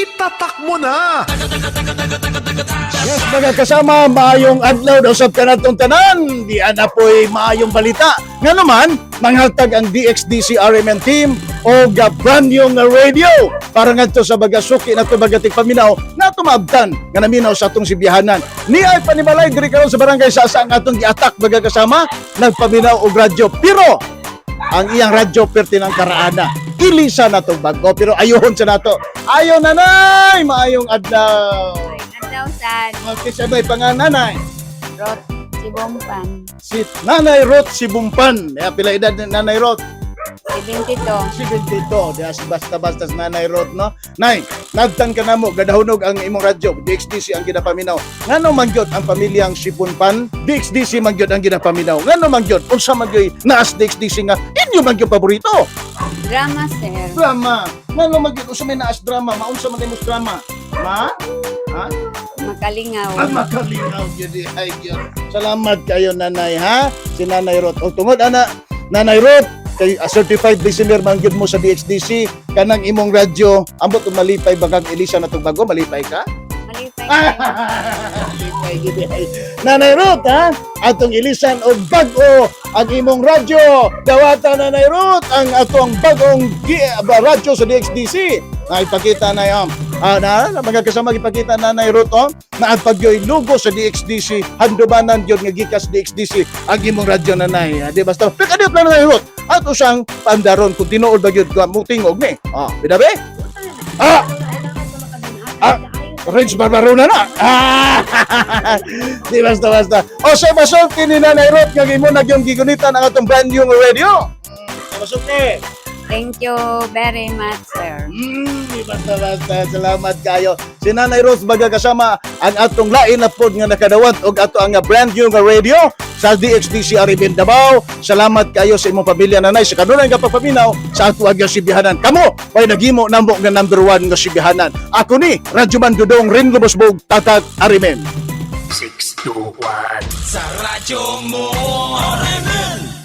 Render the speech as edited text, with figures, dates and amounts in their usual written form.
Itatak mo na! Yes, mga kasama, maayong adlaw daw sab kanatong tanan. Di ana po'y maayong balita. Nga naman, manghatag ang DXDC RMN team og brand new nga radio para ngadto sa bagasuki na baga tigpaminaw na tumaabtan nga naminaw sa atong sibihanan. Ni ay panimalay diri karon sa barangay Sasa ang atong giatak, baga kasama, nagpaminaw og radyo. Pero ang iyang radyo perti ng karaana. Ilisa na itong bago, pero ayuhon sa nato. Ayo, nanay, maayong adlaw. Adlaw sa Okay, sabay pangananay. Rot Sibompan. Si Nanay Ruth Sibumpan. Ya, pila edad ni Nanay Ruth? 72. 72. Diya si basta-basta si Nanay Ruth, no? Nay, nagtan ka namo, gadahunog ang imong radyo. DXDC ang ginapaminaw. Ngano man gyud ang pamilyang Sibumpan? DXDC man gyud ang ginapaminaw. Ngano man gyud? Unsa man gyud naas DXDC nga inyo man gyud paborito? Drama, sir. Drama. Ngano man gyud, unsa may naas drama? Maunsa man imong drama? Ma? Ha? Makalingaw. Ang makalingaw gyud ay gyud. Salamat kayo, nanay, ha. Si Nanay Ruth. O tungod ana, Nanay Ruth, kay a certified listener man gyud mo sa DXDC, kanang imong radyo, ambot og malipay bagag Elisa na tong bago, malipay ka? Malipay kayo. Malipay gyud ay. Nanay Ruth, ha? Atong ilisan og bag-o ang imong radyo. Dawata, Nanay Ruth, ang atong bagong radyo sa DXDC. Na ipakita na yon. Ah, na mga kasama, ipakita, Nanay Ruth, oh, na ang pagyoy logo sa DXDC, handumanan gyud nga gikas DXDC ang imong radyo, nanay. Ah, di basta. Pero kadiyot lang, Nanay Ruth. At usang pandaron kung tinuod ba gyud ka mo tingog ni. Ah, bidabe? Ah! Ah, Rich Barbaro na na. Ah! Di basta basta. O sa masulti ni Nanay Ruth nga imo na gyud gigunitan ang atong brand new radio. Masulti. Thank you very much, sir. Di basta basta. Salamat kayo. Si Nanay Rose baga kasama ang atong lain na pod nga nakadawat og ato ang brand new nga radio sa DXDC Aribin Davao. Salamat kayo sa imong pamilya, nanay, sa kanunay nga pagpaminaw sa ato ang sibihanan. Kamo way naghimo namo nga number one nga sibihanan. Ako ni Radyoman Dudong Ringo Bosbog, Tatak Arimen. 6, 2, 1. Sa radyo mo, RMN.